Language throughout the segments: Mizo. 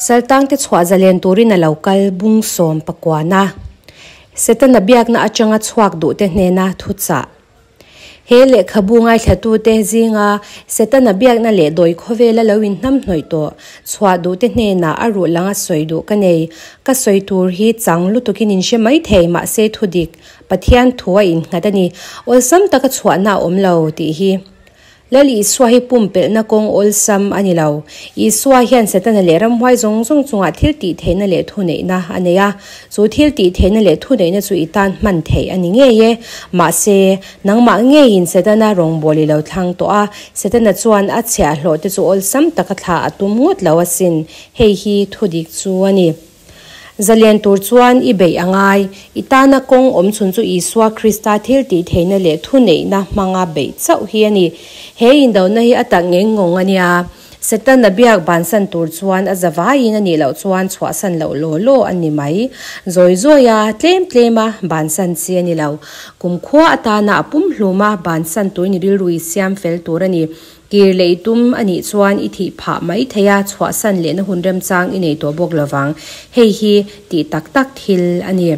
Saltangte chhuah zalen turin a lo kal bung sawm pakuana. Setana biakna atanga chhuak duhte hnena thuchah. He lehkhabu ngaithlatute zinga Setana biakna leh dawi khawvela lo inhnamhnawih tawh chhuah duhte hnenah a ruh langa sawi duh ka nei. Ka sawi tur hi chang lutukin in hre mai thei mahse thudik Pathian thu a innghat a ni. Awlsam taka chhuahna a awm lo tih hi. Lal Isua hi pumpelhna kawng awlsam a ni lo. Isua hian Setana leh ramhuai zawng zawng chungah thil tih theihna leh thuneihna a nei a. Chu thil tih theihna leh thuneihna chu i tan hman theih a ni ngei e. Mahse, nangmah ngeiin Setana rawngbâwl i lo thlang tawh a, Setana chuan a chhiahhlawhte chu awlsam taka thla a tum ngawt lo asin. Hei hi thudik chu a ni. Zalian tur chuan i beih a ngai. I tana kawng awm chhun chu Isua Krista thil tih theihna leh thuneihna hmanga beih chauh hi a ni. He indona hi a tak ngeng ngawng a nia. Setana biak bansan tur chuan a zavaiin a nih loh chuan chhuahsan loh law law a ni mai. Zawi zawi a, tlem tlem a, bansan chi a ni lo. Kumkhua atana a pumhlum a, bansan tuin i rilru i siam fel tur a ni. Kir leh i tum a nih chuan i thih phah mai thei a, chhuahsan lehna hun remchang i nei tawh bawk lovang. Hei hi tih tak tak thil a ni.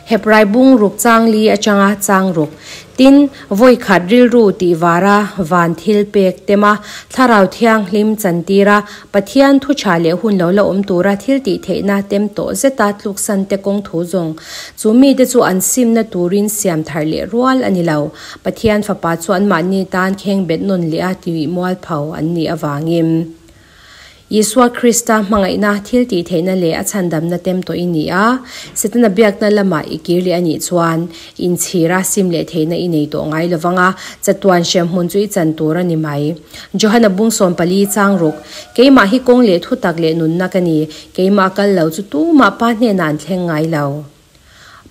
Hebrai bung ruk chang li atanga chang ruk. Tin, vawi khat rilru tih vara van thil pek tema Thlarau Thianghlim chantira Pathian thu tha leh hun lo la awm tura thil tih theihna tem tawh zeta tluksan te kawng thu zawng chu mite chu an simna turin siam thar leh rual a ni lo. Pathian Fapa chu anmahni tan kheng bet nawn leh a tih mualpho an nih avangin Isua Krista hmangaihna, thil tih theihna leh a chhandamna tem tawh i ni a. Setana biakna lamah i kir leh a nih chuan inchhira sim leh theihna i nei tawh ngai lovang a, chatuan hremhmun chu i chan tur a ni mai. Johana bung 14 chang ruk, Keimah hi kawng leh thutak leh nunna ka ni, keimah kal lo chu tumah Pa hnenah an thleng ngai lo.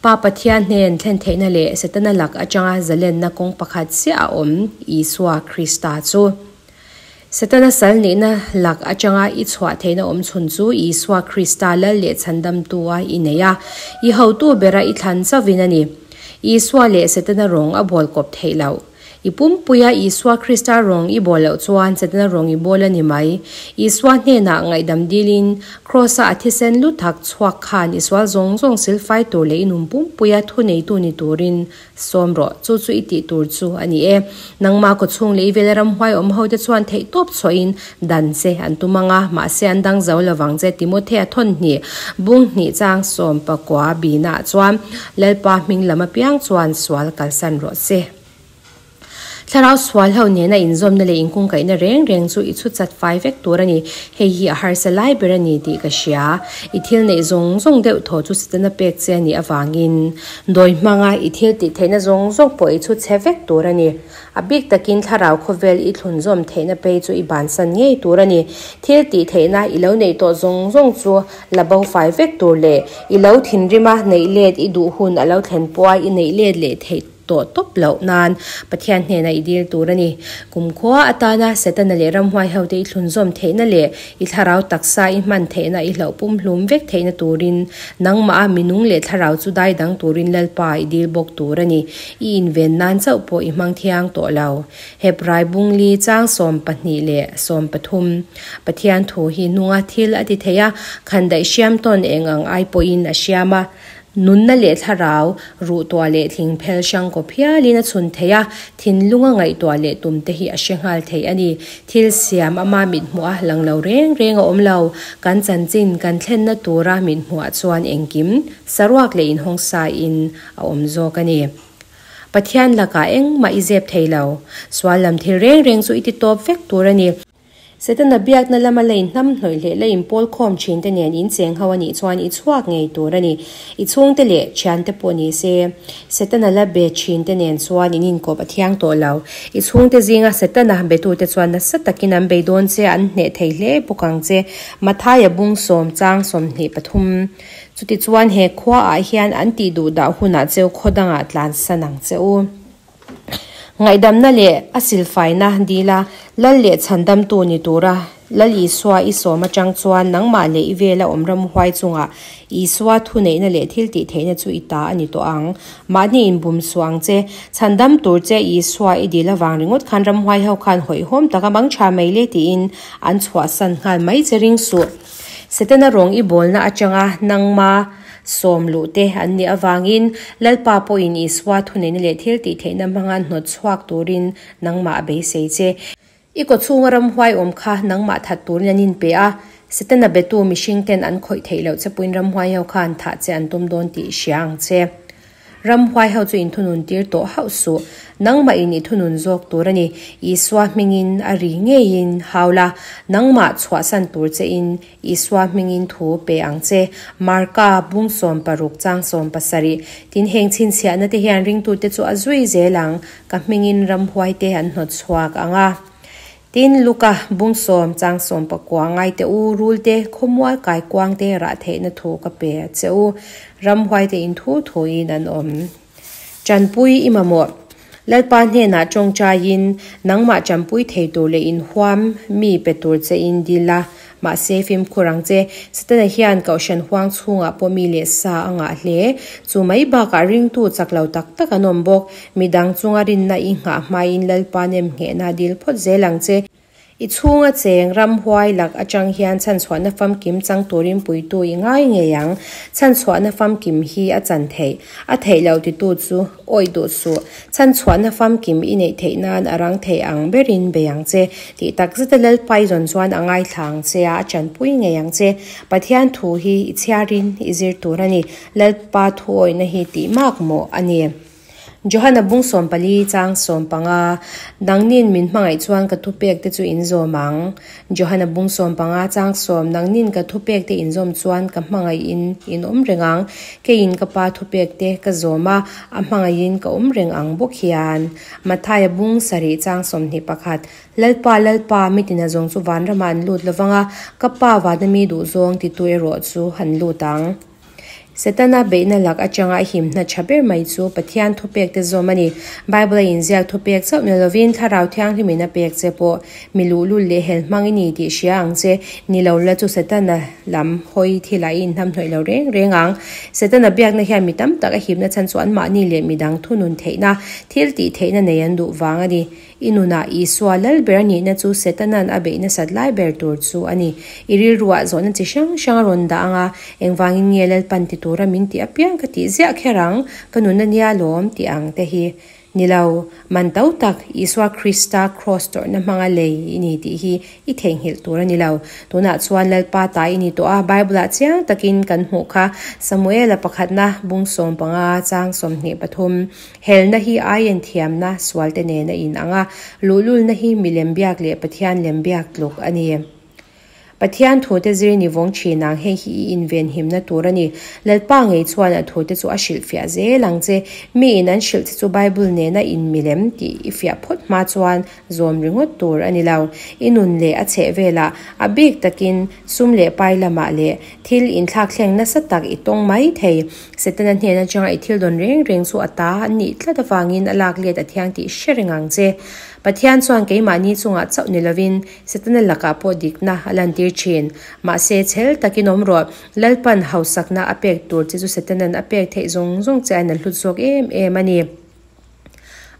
Pa Pathian hnen thlen theihna leh Setana lak atanga zalenna kawng pakhat chiah a awm, Isua Krista chu. Setana sal nihna lak atanga i chhuah theihna awm chhun chu Isua Krista lal leh chhandamtu-a i nei a, i hotu bera i thlan chauhin a ni. Isua leh Setana rawng a bawl kawp theih loh. I pumpuia Isua Krista rawng i bawl loh chuan Setana rawng i bawl a ni mai. Isua hnenah ngaihdam dilin, Kraws-a a thisen lu tak chhuak khan i sual zawng zawng silfai tur leh i nun pumpuia thuneitu ni turin sawm rawh. Chu chu i tih tur chu a ni e. Nangmah kawchhung leh i vela ramhuai awm hote chuan theihtawp chhuahin dan che an tum ang a, mahse an dang zo lovang che Timothea thawn hnih bung hnih chang 19 bina chuan Lalpa hming lam apiang chuan sual kalsan rawh se. Thlarau sual ho nena inzawmna leh inkungkaihna reng reng chu i chhut chat fai vek tur a ni. Hei hi a harsa lai ber a ni tih ka hria. I thil neih zawng zawng deuh thaw chu Setana pek che a nih avangin dawi hmanga i thil tih theihna zawng zawng pawh i chhut chhe vek tur a ni. A bik takin thlarau khawvel i thlunzawm theihna phei chu i bansan ngei tur a ni. Thil tih theihna i lo neih tawh zawng zawng chu la bo fai vek tur leh i lo thinrima neih let i duh hun a lo thlen pawha i neih let leh theih tawh tawp loh nan Pathian hnenah i dil tur a ni. Kumkhua atana Setana leh ramhuai hote i thlunzawm theihna leh i thlarau taksa i hman theihna i hlauh pumhlum vek theihna turin nangmah a minung leh thlarau chu dai dang turin Lalpa i dil bawk tur a ni. I inven nan chauh pawh i hmang thiang tawh lo. Hebrai bungli chang 12 leh 13 Pathian thu hi hnunga thil a ti thei a, khandaih hriam tawn eng ang ai pawhin a hriam a. Nunna leh thlarau, ruh tuah leh thling phel hrang kawp hialin a chhun thei a, thinlunga ngaihtuah leh tum te hi a hre nghal thei a ni. Thil siam ama mithmuh a lang lo reng reng a awm lo. Kan chanchin kan thlenna tura mithmuhah chuan engkim saruak leh inhawng sain a awm zawk a ni. Pathian lakah engmah i zep thei lo. Sual lam thil reng reng chu i ti tawp vek tur a ni. Setana biakna lama la inhnam hnawih leh la inpawl khawm thin te nen in cheng ho a nih chuan i chhuak ngei tur a ni. I chhungte leh thiante pawh ni se, Setana la be thin te nen chuan in inkawp a thiang tawh lo. I chhungte zinga Setana betute chuan nasa takin an bei dawn che, an hneh thei hle bawk ang che. Mathaia bung sawm chang 23. Chutichuan he khuaah hian an tih duh dah hunah cheu khaw dangah tlansan ang che u. Ngaihdamna leh a silfaina dila Lal leh chhandamtu ni tura Lal Isua i sawm atang chuan nangmah leh i vela awm ramhuai chungah Isua thuneihna leh thil tih theihna chu i ta a ni tawh ang. Mahni inbum suh ang che. Chhandam tur che Isua i dil avang ringawt khan ramhuai ho khan hawihhawm taka mang tha mai le tiin an chhuahsan nghal mai che ring suh. Setana rawng i bawlna atanga nangma sawm luh te an nih avangin Lalpa pawhin Isua thuneihna leh thil tih theihna hmanga hnawt chhuak turin nangmah a beisei che. I kawchhunga ramhuai awm kha nangmah that turin an inpe a, Setana betu mihring ten an khawih theih loh che puin ramhuai ho khan thah che an tum dawn tih i hria ang che. Ramhuai ho chu inthunun tir tawh hauh suh. Nangmah in i thunun zawk tur a ni. Isua hmingin a ri ngeiin hau la, nangmah chhuahsan tur che in Isua hmingin thu pe ang che. Marka, bung 16 chang 17. Tin heng chhinchhiahna te hian ringtute chu a zui zel ang, ka hmingin ramhuai te an hnawt chhuak ang a. Tin, Luka, bung sawm, chang 19 ngai teh u, rul te, khawmual kaikuang te rah theihna thu ka pe a che u. Ramhuai te in thu thuin an awm. Tanpui i mamawh. Lalpa hnenah tawngtaiin, nangmah tanpui thei tur leh inhuam mi pe tur che in dil a. Mahse, fimkhur ang che, Setana hian Kohhran huang chhungah pawh mi leh sa a ngah hle. Chu mai bakah ringtu chak lo tak tak an awm bawk. Midang chunga rinna i nghah hmain Lalpa nem nghehna dil phawt zel ang che. I chhunga cheng ramhuai lak atang hian chhanchhuahna famkim chang turin puitu i ngai ngei ang. Chhanchhuahna famkim hi a chan theih. A theih loh titu chu awih duh suh. Chhanchhuahna famkim i neih theih nan a rang thei ang berin bei ang che. Tih tak zeta Lalpai zawn chuan a ngaithla ang che a, a chanpui ngei ang che. Pathian thu hi i chhiarin i zir tur a ni. Lalpa thu awihna hi tih mak mawh a ni. Johana bung 14 chang 15, Nangnin min hmangaih chuan ka thupek te chu in zawm ang. Johana bung 15 chang 10, Nangnin ka thupek te in zawm chuan ka hmangaihin in awm reng ang. Keiin ka Pa thupek te ka zawm a, a hmangaihin ka awm reng ang bawk hian. Mathaia bung 7 chang 21, Lalpa, Lalpa, mi tina zawng chu vanramah an lut lovang a, ka Pa vana mi duh zawng titu erawh chu an lut ang. Setana beihna lak atanga a himna tha ber mai chu Pathian thupek te zawm a ni. Bible a inziak thupek chauh ni lovin Thlarau Thianghlimin a pek che pawh mi luhlul leh hel hmang i ni tih hria ang che. Ni lo la chu Setana lam hawi thilah i inhnamhnawih lo reng reng ang. Setana biakna hian mi tam tak a himna chhan chu anmahni leh midang thunun theihna, thil tih theihna nei an duh vang a ni. I nunah Isua lal ber a nihna chu Setana'n a beih nasat lai ber tur chu a ni. I rilruah zawhna chi hrang hrang a rawn dah ang a, engvangin nge Lalpan ti tura min tih apiang ka tih ziah kher ang, ka nun a nia lawm tih ang te hi. Ni lo, man to tak Isua Krista kraws tawrhna hmanga lei i ni tih hi i theihnghilh tur a ni lo. Tunah chuan Lalpa ta i ni tawh a, Bible-ah chiang takin kan hmuh kha, Samuela pakhatna bung 15 chang 23. Helna hi aiin thiamna sualte nen a inang a, luhlulna hi milem biak leh Pathian lem biak tluk a ni. Pathian thute zir ni vawng thin ang, hei hi i invenhimna tur a ni. Lalpa ngei chuan a thute chu a hrilhfiah zel ang che. Miin an hrilh che chu Bible nena in milem tih i fiah phawt hma chuan zawm ringawt tur a ni lo. I nun leh a chheh velah, a bik takin sum leh pai lamah leh thil inthlakthleng nasa tak i tawng mai thei. Setana hnen atanga i thil dawn reng reng chu a ta an nih tlat avangin a lak let a thiang tih hre reng ang che. Pathian chuan keimahni chungah chauh ni lovin Setana lakah pawh dikna a lantir thin. Mahse, chhel takin awm rawh. Lalpan hausakna a pek tur che chu Setana'n a pek theih zawng zawng che aiin a hlut zawk em em a ni.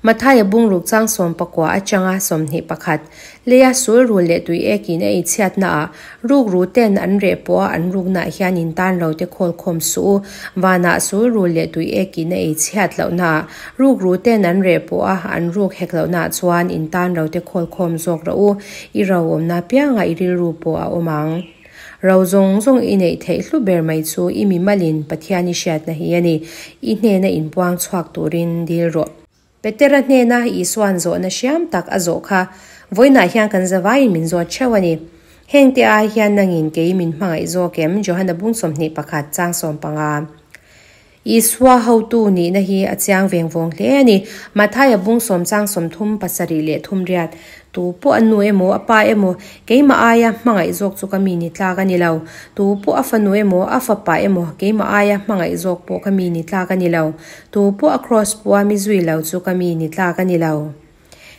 Mathaia bungruk chang 19 atanga 21, Leia sul rul leh tui ekin a eichhiatnaah rukru ten an reh pawha an ruknaah hian in tan lo te khawl khawm suh u. Vanah sul rul leh tui ekin a eichhiat lohnaah rukru ten an reh pawha an ruk hek lohnaah chuan in tan lo te khawl khawm zawk rawh u. I ro awmna piangah i rilru pawh a awm ang. Ro zawng zawng i neih theih hlu ber mai chu i mimalin Pathian i hriatna hi a ni. I hnena inpuang chhuak turin dil rawh. Petera hnena Isua'n zawhna hriam tak a zawh kha vawiinah hian kan zavaiin min zawt theuh a ni. Hengte ai hian nangin kei min hmangaih zawk em? Johana bung 21 chang 15. Isua hotu nihna hi a chiang veng vawng hle a ni. Mathaia bung 10 chang 30 pasarih leh thum riat, Tu pawh a nu emaw a pa emaw keimah aia hmangaih zawk chu ka mi ni tlak a ni lo. Tu pawh a fanu emaw a fapa emaw keimah aia hmangaih zawk pawh ka mi ni tlak a ni lo. Tu pawh a kraws pawha mi zui lo chu ka mi ni tlak a ni lo.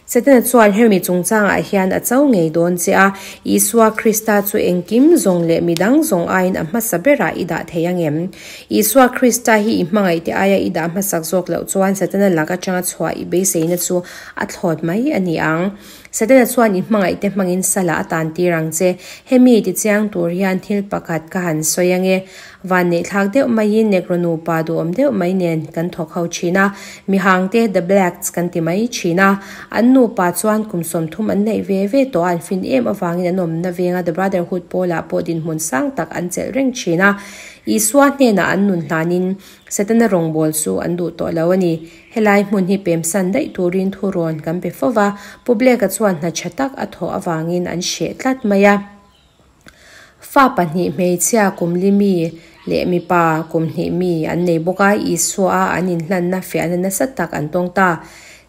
Setana chuan hemi chungchangah hian a cho ngei dawn che a, Isua Krista chu engkim zawng leh midang zawng aiin a hmasa berah i dah thei ang em? Isua Krista hi i hmangaihte aia i dah hmasak zawk loh chuan Setana lak atanga chhuah i beiseina chu a thlawt mai a ni ang. Setana chuan i hmangaihte hmangin sala a tan tir ang che. Hemi tichiang tur hian thil pakhat ka han sawi ange. Vanneih thlak deuh maiin Negro nupa duhawm deuh mai nen kan thawk ho thin a, mihangte The Blacks kan ti mai thin a. An nupa chuan kum 30 an neih ve ve tawh a, an fin em avangin an awmna venga The Brotherhood pawlah pawh dinhmun sang tak an chelh reng thin a. Isua hnenah an nun hlanin Setana rawngbâwl chu an duh tawh lo a ni. Helai hmun hi pemsan daih turin thurawn kan pe fo va, Pu Blake-a chuan hna tha tak a thawh avangin an hreh tlat mai a. Fa pahnih hmeichhia kum li mi leh mipa kum hnih mi an nei bawk a, Isua-a an inhlanna fiahna nasa tak an tawng ta.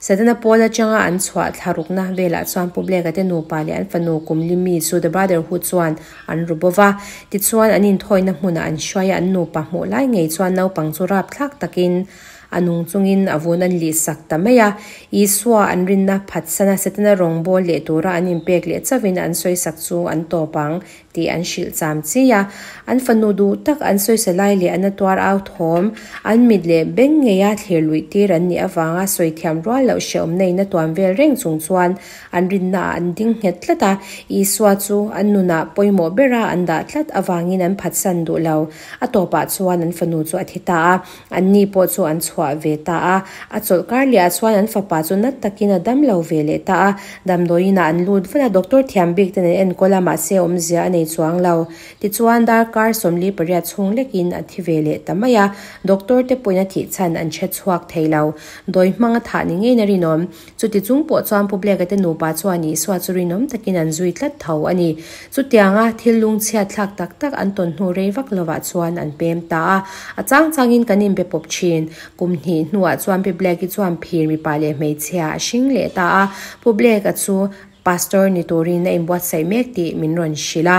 Setana pawl atanga an chhuah thlarukna velah chuan Pu Blake-a te nupa leh an fanu kum li mi chu The Brotherhood chuan an ru bo va. Tichuan an inthawina hmunah an hruai a, an nupa hmuh lai ngei chuan naupang chu rapthlak takin A nung chungin a vun an lih sak ta mai a. Isua an rinna phatsana Setana rawngbâwl leh tura an inpek leh chauhin an sawisak chu an tawp ang tih an hrilh cham chi a. An fanu duh tak an sawisa lai leh an a tuar au thawm, an mit leh beng ngeia thlir luih tir an nih avanga sawi thiam rual loh hrehawmna in a tuam vel reng chung chuan an rinnaah an ding nghet tlat a. Isua chu an nunah pawimawh bera an dah tlat avangin an phatsan duh lo. A tawpah chuan an fanu chu a thi ta a. Anni pawh chu an chhuah ve ta a, a chawlh kar leh ah chuan an fapa chu nat takin a dam lo ve leh ta a. Damdawiin ah an lut vat a, doctor thiam bik ten an enkawl a, mahse awmzia a nei chuang lo. Tichuan darkar 48 chhung lekin a thi ve leh ta mai a, doctor te pawhin a thih chhan an hre chhuak thei lo. Dawi hmang a thah ni ngeiin a rinawm. Chuti chung pawh chuan Pu Blake-a te nupa chuan Isua chu rinawm takin an zui tlat tho a ni. Chutianga thil lungchhiat thlak tak tak an tawn hnu rei vak lovah chuan an pem ta a. A chang changin kan inbe pawp thin. Kum hnih hnuah chuan Pi Blake-i chuan phir mipa leh hmeichhia a hring leh ta a. Pu Blake-a chu Pastor ni turin a inbuatsaih mek tih min rawn hrilh a.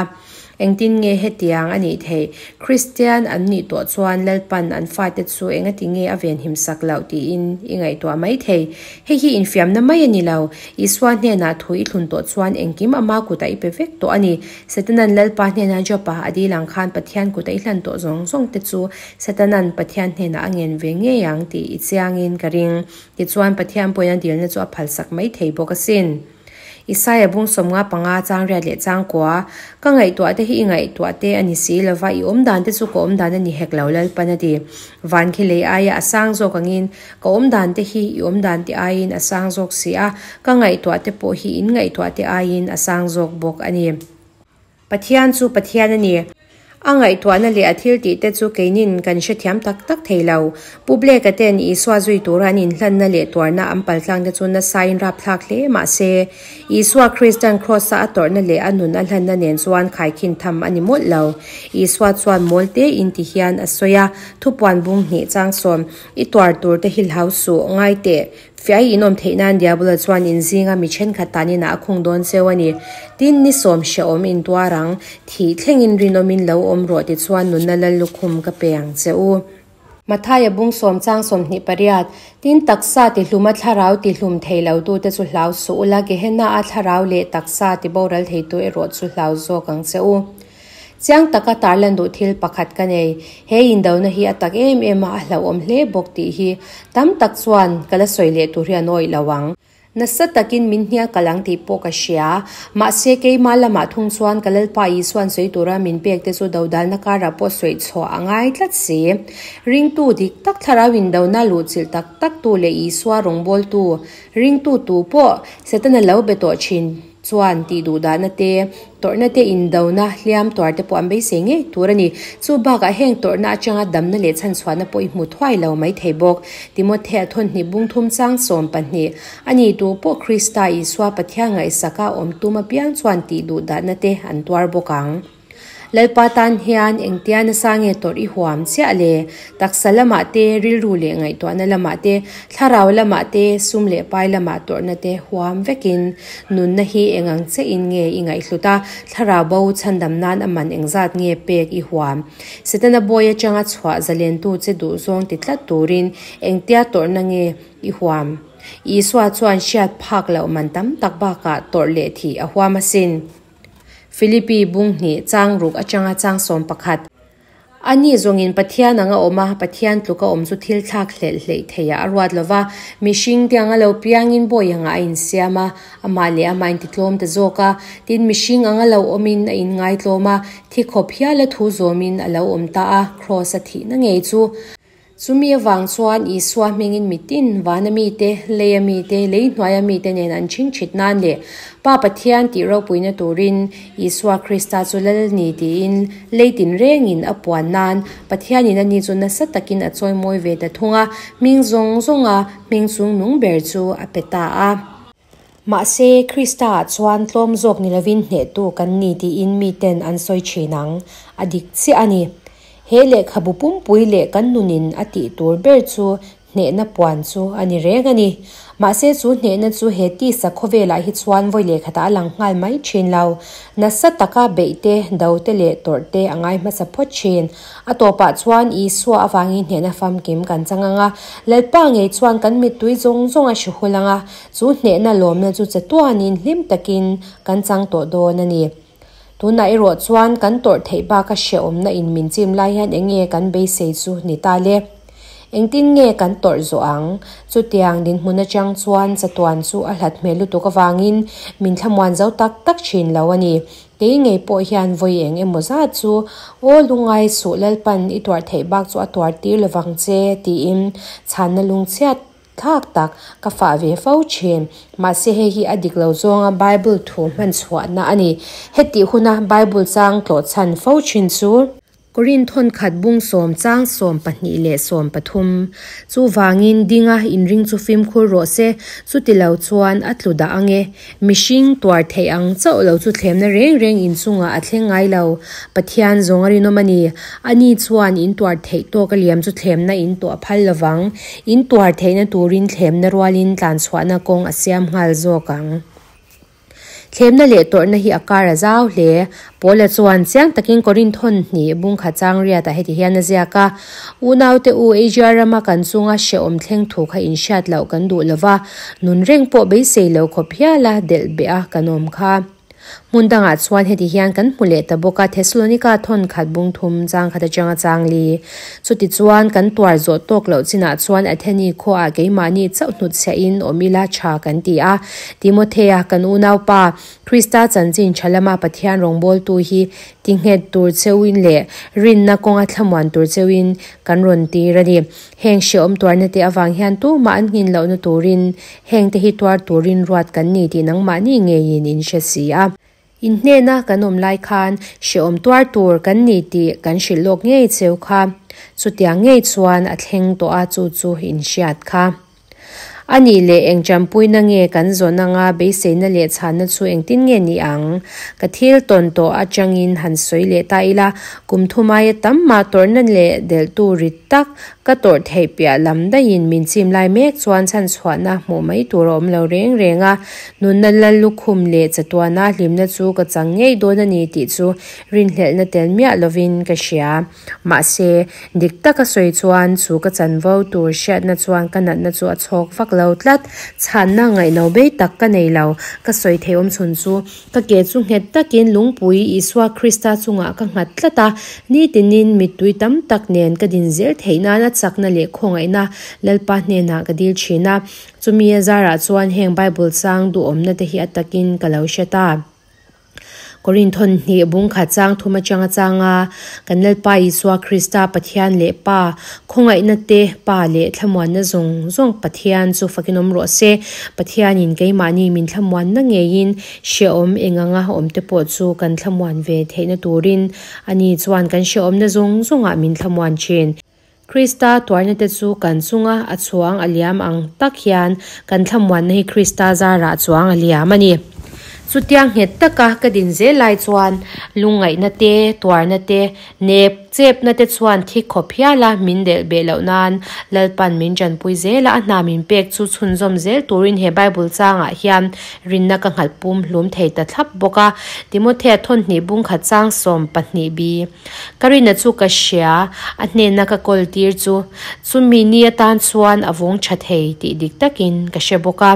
Engtin nge hetiang a nih theih? Kristian an nih tawh chuan Lalpan an fate chu engati nge a venhim sak loh tiin i ngaihtuah mai thei. Hei hi infiamna mai a ni lo. Isua hnenah thu i thlun tawh chuan engkim ama kutah i pe vek tawh a ni. Setanan Lalpa hnena Job-a a dil ang khan Pathian kuta i hlan tawh zawng zawng te chu Setanan Pathian hnenah a ngen ve ngei ang tih i chiangin ka ring. Tichuan Pathian pawhin a dilna chu a phalsak mai thei bawk asin. Isaia bung 55 chang riat leh chang kua, Ka ngaihtuah te hi i ngaihtuah te a ni si lova, i awm dan te chu ka awm dan a ni hek lo Lalpan a ti. Van khi lei aia a sang zawk angin, ka awm dan te hi i awm dan te aiin a sang zawk si a, ka ngaihtuah te pawh hi in ngaihtuah te aiin a sang zawk bawk a ni. Pathian chu Pathian a ni. A ngaihtuahna leh a thiltih te chu keinin kan hrethiam tak tak thei lo. Pu Blake-a ten Isua zui tura an inhlanna leh tuarna an paltlang te chu nasain rapthlak hle mah se, Isua Kristan Kraws-a a tawrhna leh a nun a hlanna nen chuan khaikhin tham a ni mawlh lo. Isua chuan mawl tein ti hian a sawi a, Thupuan bung hnih chang sawm, I tuar tur te hi hlau suh, ngai teh. Fiai in awm theih nan Diabola chuan in zinga mi thenkhat tan inah a khung dawn cheu a ni. Tin, ni sawm hrehawm in tuar ang, thih thlengin rinawmin lo awm rawh tichuan nunna lal lukhum ka pe ang che u. Mathaia bung sawm chang 28, Tin, taksa tihluma thlarau tihlum thei lo tute chu hlau suh ula, Gehenna a thlarau leh taksa tiboral theitu erawh chu hlau zawk ang che u. Chiang taka tarlan duh thil pakhat ka nei. He indona hi a tak em em a, a hlauhawm hle bawk tih hi tam tak chuan ka la sawi leh tur hi an awih lo ang. Nasa takin min hnial kal ang tih pawh ka hria. Mahse, keimah lamah thung chuan ka Lalpa Isua'n sawi tura min pek te chu dodalna karah pawh sawi chhuah a ngai tlat si. Ringtu dik tak thlarau indona luhchilh tak taktu leh Isua rawngbawltu ringtu tu pawh Setana lo be tawh thin. Chuan tih duh dahna te, tawrhna te indona hliam tuar te pawh an beisei ngei tur a ni. Chu bakah heng tawrhna atanga damna leh chhanchhuahna pawh i hmu thuai lo mai thei bawk. Timothea thawnhnih bung thum chang 12, A ni tu pawh Krista Isua Pathian ngaihsaka awm tum apiang chuan tih duh dahna te an tuar bawk ang. Lalpa tan hian engtia nasa nge tawrh i huam chiah le? Taksa lamah te, rilru leh ngaihtuahna lamah te, thlarau lamah te, sum leh pai lamah tawrhna te huam vekin nunna hi eng ang chiahin nge i ngaihhlut a, thlarau bo chhandam nan a man engzat nge pek i huam? Setana bawi atanga chhuah zalentu che duhzawng ti tlat turin engtia tawrhna nge i huam? Isua chuan hriat phak loh man tam tak bakah tawrh leh thih a huam asin. Philippi bung hnih chang ruk atanga chang 11. Ani zawngin Pathian anga awm a, Pathian tluka awm chu thil thlak hlelh hleih theiah a ruat lo va, mihring te anga lo piangin bawi angah a insiam a, amah leh amah a intitlawm ta zawk a, tin mihring anga lo awmin a inngaitlawm a, thi khawp hiala thu zawmin a lo awm ta a, Kraws a thihna ngei chu. Chumi avang chuan Isua hmingin mitin, vana mite, leia mite, lei hnuaia mite nen an chhingchhit nan leh Pa Pathian tih ropuina turin Isua Krista chu Lal ni tiin lei tinrengin a puan nan Pathianin ani chu nasa takin a chawimawi ve ta thung a, hming zawng zawnga hming chung nung ber chu a pe ta a. Mahse, Kristaah chuan tlawm zawk ni lovin hnehtu kan ni tiin miten an sawi thin ang. A dik chiah a ni. He lehkhabu pumpui leh kan nunin a tih tur ber chu hnehna puan chu a ni reng a ni. Mahse chu hnehna chu he tisa khawvelah hi chuan vawi lehkhatah a lang nghal mai thin lo. Nasa taka beih te, do te leh tawrh te a ngai hmasa phawt thin. A tawpah chuan Isua avangin hnehna famkim kan chang ang a, Lalpa ngei chuan kan mittui zawng zawng a hri hul ang a, chu hnehna lawmna chu chatuanin hlim takin kan chang tawh dawn a ni. Tunah erawh chuan kan tawrh theih baka hrehawmna in min chim lai hian eng nge kan beisei chu ni ta le? Engtin nge kan tawrh zawh ang? Chutiang dinhmun atang chuan chatuan chu a hlat hmel lutuk avangin min thlamuan zo tak tak thin lo a ni. Kei ngei pawh hian vawi eng emaw zat chu, Aw lungai suh Lalpan i tuarh theih bak chu a tuar tir lovang che tiin chhanna lungchhiat Thlak tak ka fah ve fo thin. Mahse hei hi a dik lo zawnga Bible thu hman chhuahna a ni. Hetih huna Bible chang tlawhchhan fo thin chu. Korin thawnkhat bung sawm chang 12 leh 13. Chuvangin dinga inring chu fimkhur rawh se, chuti lo chuan a tlu dah ang e. Mihring tuar theih ang chauh lo chu thlemna reng reng inchungah a thleng ngai lo. Pathian zawng a rinawm a ni. Ani chuan in tuar theih tawk a liam chu thlemna in tuah phal lovang. In tuar theihna turin thlemna rualin tlanchhuahna kawng a siam nghal zawk ang. Thlemna leh tawrhna hi a kar a zau hle. Paula chuan chiang takin Korinth hawn hnih bungkhat chang riatah heti hian a ziak a, Unaute u, Asia rama kan chunga hrehawm thleng thu kha inhriat loh kan duh lo va, nun reng pawh beisei lo khawp hiala delh beh a kan awm kha. Hmun dangah chuan heti hian kan hmu leh ta bawk a, Thesalonika thawn khat bung thum chang khat atanga chang li. Chutichuan, kan tuar zawh tawk loh chinah chuan Atheni khuaah keimahni chauh hnutchhiahin awm ila tha kan ti a. Timothea, kan unaupa, Krista chanchin tha lama Pathian rawngbawltu hi tinghet tur cheuin leh rinna kawnga thlamuan tur cheuin kan rawn tir a ni. Heng hrehawm tuarna te avang hian tumah an nghin lohna turin hengte hi tuar turin ruat kan ni tih nangmahni ngeiin in hre si a. In hnena kan awm lai khan hrehawm tuar tur kan ni tih kan hrilh lawk ngei cheu kha. Chutiang ngei chuan a thleng tawh a chu chu in hriat kha. A nih leh eng champuina nge kan zawn anga beiseina leh chhanna chu engtin nge ni ang? Ka thil tawn tawh atangin han sawi leh ta ila, kum thum aia tam mah tawrhna leh delhtu rit tak ka tawrh theih piah lam daihin min chim lai mek chuan chhanchhuahna hmuh mai tur a awm lo reng reng a, nunna lal lukhum leh chatuana hlimna chu ka chang ngei dawn a ni tih chu rinhlelhna tel miah lovin ka hria. Mahse, dik taka sawi chuan chu ka chanvo tur hriatna chuan ka natna chu a chhawk vak lo tlat. Chhanna ngaihno bei tak ka nei lo. Ka sawi thei awm chhun chu ka ke chu nghet takin lungpui Isua Krista chungah ka nghat tlat a, nitinin mittui tam tak nen ka din zel theih nana chakna leh khawngaihna Lalpa hnenah ka dil thin a. Chumi a zarah chuan heng Bible chang duhawmna te hi a takin ka lo hre ta. Korinth hawn hnih bung khat chang thum atang a chang a, kan Lalpa Isua Krista Pathian leh Pa, khawngaihna te Pa leh thlamuanna zawng zawng Pathian chu fakin awm rawh se. Pathianin keimahni min thlamuanna ngeiin hrehawm eng anga awm te pawh chu kan thlamuan ve theihna turin ani chuan kan hrehawmna zawng zawngah min thlamuan thin. Krista tuarna te chu kan chunga a chuang a liam ang tak hian kan thlamuanna hi Krista zarah chuang a liam a ni. Chutiang nghet taka ka din zel lai chuan lungngaihna te, tuarna te, nep chepna te chuan thi khawp hiala min delh beh loh nan Lalpan min tanpui zel a, a hna min pek chu chhunzawm zel turin he Bible changah hian rinna ka nghalh pum hlum thei ta thlap bawk a. Timothea thawnhnih bungkhat chang 12 bi. Ka rinna chu ka hria, a hnena ka kawl tir chu chumi ni atan chuan a vawng tha thei tih dik takin ka hre bawk a.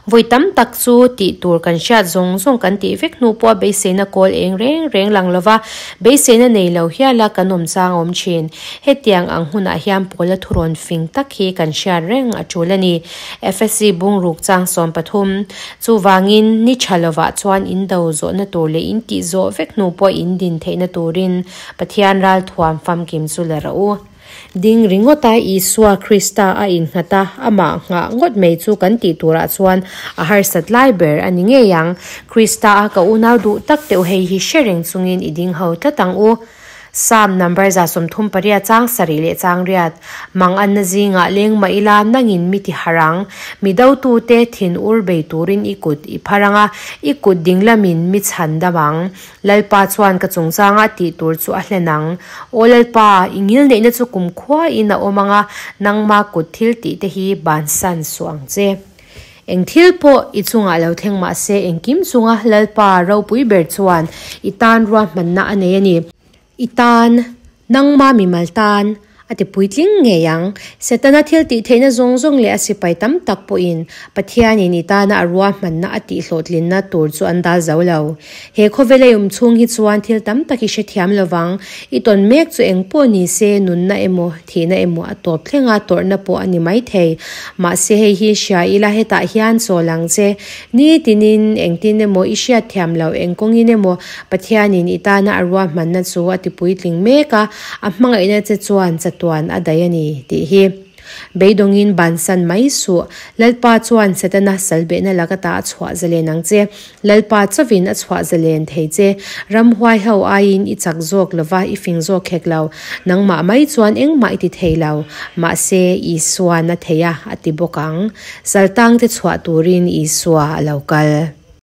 Vawi tam tak chu tih tur kan hriat zawng zawng kan tih vek hnu pawha beiseina kawl eng reng reng lang lova beiseina nei lo hiala kan awm chang a awm thin. Hetiang ang hunah hian Paula thurawn fing tak hi kan hriat reng a tul a ni. Efesi bungruk chang 13. Chuvangin ni tha lovah chuan in do zawhna tur leh in tih zawh vek hnu pawh in din theihna turin Pathian ralthuam famkim chu la rawh u. Ding ringawta Isua Krista a innghat a, amah nghah ngawt mai chu kan tih turah chuan a harsat lai ber a ni ngei ang. Krista a ka unau duh tak teuh hei hi hre reng chungin i ding ho tlat ang u. Psalm number 38 chang sarih leh chang riat, Mang anna zingah leng mah ila nangin mi ti harh ang. Mi dotute thin ur bei turin i kut i phar ang a, i kut dinglamin mi chhan dam ang. Lalpa chuan ka chungchanga tih tur chu a hlen ang. Aw Lalpa, i ngilneihna chu kumkhuain a awm ang a, nangma kut thil tih te hi bansan suh ang che. Eng thil pawh i chungah lo thleng mah se, engkim chunga Lalpa ropui ber chuan i tan ruahmanna a nei a ni. I tan, nangma mimal tan, a ti puitling ngei ang. Setana thil tih theihna zawng zawng leh a sipai tam tak pawhin Pathianin i tana a ruahmanna a tihhlawhtlinna tur chu an dal zo lo. He khawvel ei awm chhung hi chuan thil tam tak i hrethiam lo vang. I tawn mek chu eng pawh ni se, nunna emaw, thihna emaw a tawp thleng a, tawrhna pawh a ni maithei. Mahse hei hi hria ila hetah hian chawl ang che. Ni tinin engtin emaw i hriatthiam loh eng kawngin emaw Pathianin i tana a ruahmanna chu a ti puitling mek a, a hmangaihna che chuan chatuan a daih a ni tih hi. Beidawngin bansan mai suh. Lalpa chuan Setana salbehna laka ta a chhuah zalen ang che. Lalpa chauhin a chhuah zalen thei che. Ramhuai ho aiin i chak zawk lova i fing zawk hek lo. Nangmah mai chuan engmah i ti thei lo. Mahse, Isuan a thei a, a ti bawk ang. Saltangte chhuah turin Isua a lo kal.